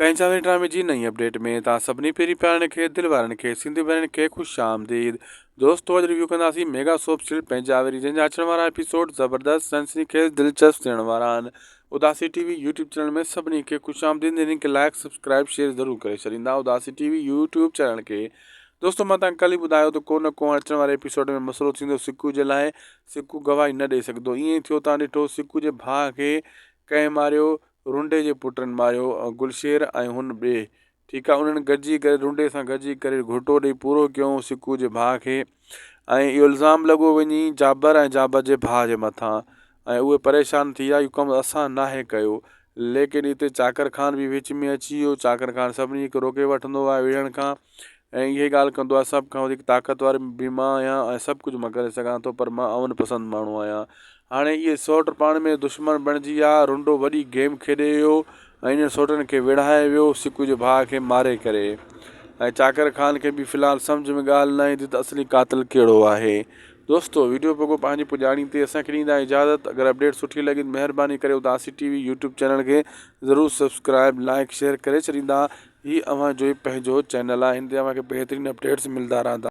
پنهنجا وري ڊرامي جي نئين اپڊيٽ ۾ توهان سڀني پيري پيارن کي دل وارن کي سنڌي ڀائرن کي خوش آمديد دوستو اڄ ريويو ڪنداسين ميگا سوپ سيريل پنهنجا وري جنهن جا اچڻ وارا ايپيسوڊ زبردست سنسني خيز دلچسپ ٿيڻ وارا آهن Udasi T V YouTube channel ۾ سڀني کي خوش آمديد هن کي لائڪ سبسڪرائب شيئر ضرور ڪري ڇڏيندا Udasi T V YouTube channel کي دوستو مان تان ڪل ئي ٻڌايو ته ڪو نه ڪو اچڻ واري ايپيسوڊ ۾ مسئلو ٿيندو سڪو جي لاء سڪو گواهي نه ڏئي سگهندو ائين ٿيو تان ڏٺو سڪو جي ڀاء کي ڪنهن ماريو رنڊي جي پٽن ماريو گلشير ۽ هن ٻئي ٺيڪ آ انهن گڏجي ڪري رنڊي سان گڏجي ڪري گهوٽو ڏئي پورو ڪيو سڪو جي ڀاء کي ۽ اهو الزام لڳو وڃي جابر ۽ جابر جي ڀاء جي مٿان ۽ اهي پريشان ٿي ويا اهو ڪم اسان ناهي ڪيو ليڪن اتي چاڪر خان به وچ ۾ اچي ويو چاڪر خان سڀني کي روڪي وٺندو آهي وڙهڻ کان ۽ اها ڳالهه ڪندو آهي سڀ کان وڌيڪ طاقتور به مان آهيان ۽ سڀ ڪجهه مان ڪري سگهان ٿو پر مان امن پسند ماڻهو آهيان هاڻي اهي سئوٽ پاڻ ۾ دشمن بڻجي ويا رنڊو وڏي گيم کيڏي ويو ۽ انهن سئوٽن کي وڙهائي ويو سڪو جي ڀاء کي ماري ڪري ۽ چاڪر خان کي به في الحال سمجهه ۾ ڳالهه نه ايندي ته اصلي قاتل ڪهڙو آهي دوستو ويڊيو پڳو پنهنجي پڄاڻي تي اسان کي ڏيندا اجازت اگر اپڊيٽ سٺي لڳي ته مهرباني ڪري Udasi T V YouTube channel کي ضرور سبسڪرائب لائڪ شيئر ڪري ڇڏيندا هي اوهان جو ئي پنهنجو چينل آهي هن تي اوهان کي بهترين اپڊيٽس ملدا رهندا.